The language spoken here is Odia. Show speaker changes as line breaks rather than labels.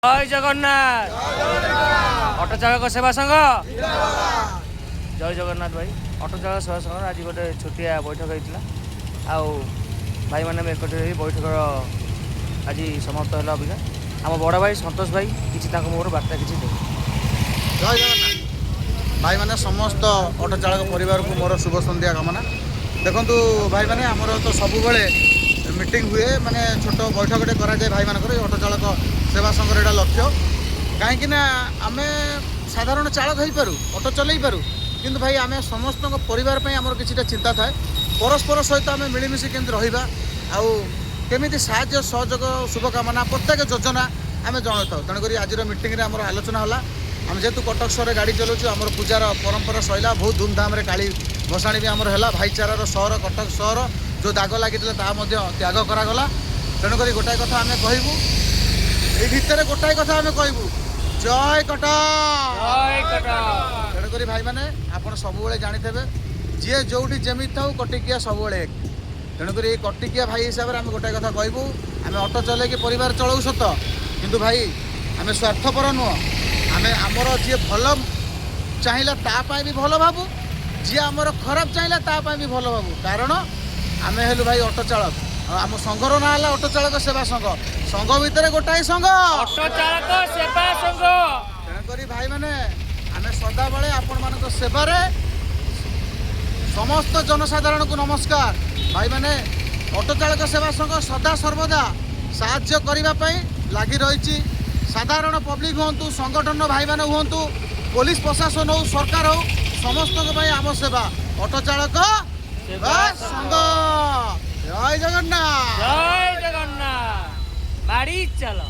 ଜୟ ଜଗନ୍ନାଥ। ଅଟୋ ଚାଳକ ସେବା ସଂଘ, ଜୟ ଜଗନ୍ନାଥ। ଭାଇ, ଅଟୋ ଚାଳକ ସେବା ସଂଘର ଆଜି ଗୋଟେ ଛୋଟିଆ ବୈଠକ ହେଇଥିଲା ଆଉ ଭାଇମାନେ ଆମେ ଏକତ୍ରିତ ହୋଇ ବୈଠକର ଆଜି ସମାପ୍ତ ହେଲା। ଅବିକା ଆମ ବଡ଼ ଭାଇ ସନ୍ତୋଷ ଭାଇ କିଛି ତାଙ୍କ ମୋର ବାର୍ତ୍ତା କିଛି ଦେବେ।
ଜୟ ଜଗନ୍ନାଥ ଭାଇମାନେ। ସମସ୍ତ ଅଟୋ ଚାଳକ ପରିବାରକୁ ମୋର ଶୁଭ ସନ୍ଧ୍ୟା କାମନା। ଦେଖନ୍ତୁ ଭାଇମାନେ, ଆମର ତ ସବୁବେଳେ ମିଟିଂ ହୁଏ, ମାନେ ଛୋଟ ବୈଠକଟେ କରାଯାଏ ଭାଇମାନଙ୍କର। ଏଇ ଅଟୋ ଚାଳକ ସେବା ସଂଘର ଏଇଟା ଲକ୍ଷ୍ୟ। କାହିଁକି ନା ଆମେ ସାଧାରଣ ଚାଳକ ହେଇପାରୁ, ଅଟୋ ଚଲେଇ ପାରୁ, କିନ୍ତୁ ଭାଇ, ଆମେ ସମସ୍ତଙ୍କ ପରିବାର ପାଇଁ ଆମର କିଛିଟା ଚିନ୍ତା ଥାଏ। ପରସ୍ପର ସହିତ ଆମେ ମିଳିମିଶି କେମିତି ରହିବା ଆଉ କେମିତି ସାହାଯ୍ୟ ସହଯୋଗ, ଶୁଭକାମନା, ପ୍ରତ୍ୟେକ ଯୋଜନା ଆମେ ଜଣାଇଥାଉ। ତେଣୁକରି ଆଜିର ମିଟିଂରେ ଆମର ଆଲୋଚନା ହେଲା। ଆମେ ଯେହେତୁ କଟକ ସହରରେ ଗାଡ଼ି ଚଲାଉଛୁ, ଆମର ପୂଜାର ପରମ୍ପରା ସରିଲା। ବହୁତ ଧୁମଧାମରେ କାଳୀ ଭସାଣି ବି ଆମର ହେଲା। ଭାଇଚାରାର ସହର କଟକ ସହର, ଯେଉଁ ଦାଗ ଲାଗିଥିଲା ତାହା ମଧ୍ୟ ତ୍ୟାଗ କରାଗଲା। ତେଣୁକରି ଗୋଟାଏ କଥା ଆମେ କହିବୁ, ଏଇ ଭିତରେ ଗୋଟାଏ କଥା ଆମେ କହିବୁ, ଜୟ କଟକ।
ଜୟ କଟକ।
ତେଣୁକରି ଭାଇମାନେ, ଆପଣ ସବୁବେଳେ ଜାଣିଥିବେ, ଯିଏ ଯୋଉଠି ଯେମିତି ଥାଉ, କଟିକିଆ ସବୁବେଳେ ଏକ। ତେଣୁକରି ଏଇ କଟିକିଆ ଭାଇ ହିସାବରେ ଆମେ ଗୋଟାଏ କଥା କହିବୁ, ଆମେ ଅଟୋ ଚଲେଇକି ପରିବାର ଚଳାଉ ସତ, କିନ୍ତୁ ଭାଇ, ଆମେ ସ୍ୱାର୍ଥପର ନୁହଁ। ଆମେ ଆମର ଯିଏ ଭଲ ଚାହିଁଲା ତା ପାଇଁ ବି ଭଲ ଭାବୁ, ଯିଏ ଆମର ଖରାପ ଚାହିଁଲା ତା ପାଇଁ ବି ଭଲ ଭାବୁ। କାରଣ ଆମେ ହେଲୁ ଭାଇ ଅଟୋ ଚାଳକ ଆଉ ଆମ ସଂଘର ନାଁ ହେଲା ଅଟୋ ଚାଳକ ସେବା ସଂଘ। ସଂଘ ଭିତରେ ଗୋଟାଏ ସଂଘ,
ଅଟୋ ଚାଳକ ସେବା ସଂଘ।
ତେଣୁକରି ଭାଇମାନେ, ଆମେ ସଦାବେଳେ ଆପଣମାନଙ୍କ ସେବାରେ। ସମସ୍ତ ଜନସାଧାରଣଙ୍କୁ ନମସ୍କାର। ଭାଇମାନେ, ଅଟୋ ଚାଳକ ସେବା ସଂଘ ସଦା ସର୍ବଦା ସାହାଯ୍ୟ କରିବା ପାଇଁ ଲାଗି ରହିଛି। ସାଧାରଣ ପବ୍ଲିକ ହୁଅନ୍ତୁ, ସଂଗଠନର ଭାଇମାନେ ହୁଅନ୍ତୁ, ପୋଲିସ ପ୍ରଶାସନ ହଉ, ସରକାର ହଉ, ସମସ୍ତଙ୍କ ପାଇଁ ଆମ ସେବା, ଅଟୋ ଚାଳକ ସେବା ସଂଘ। ଜୟ ଜଗନ୍ନାଥ।
ଜୟ ଜଗନ୍ନାଥ। ମାଡ଼ି ଚାଲ।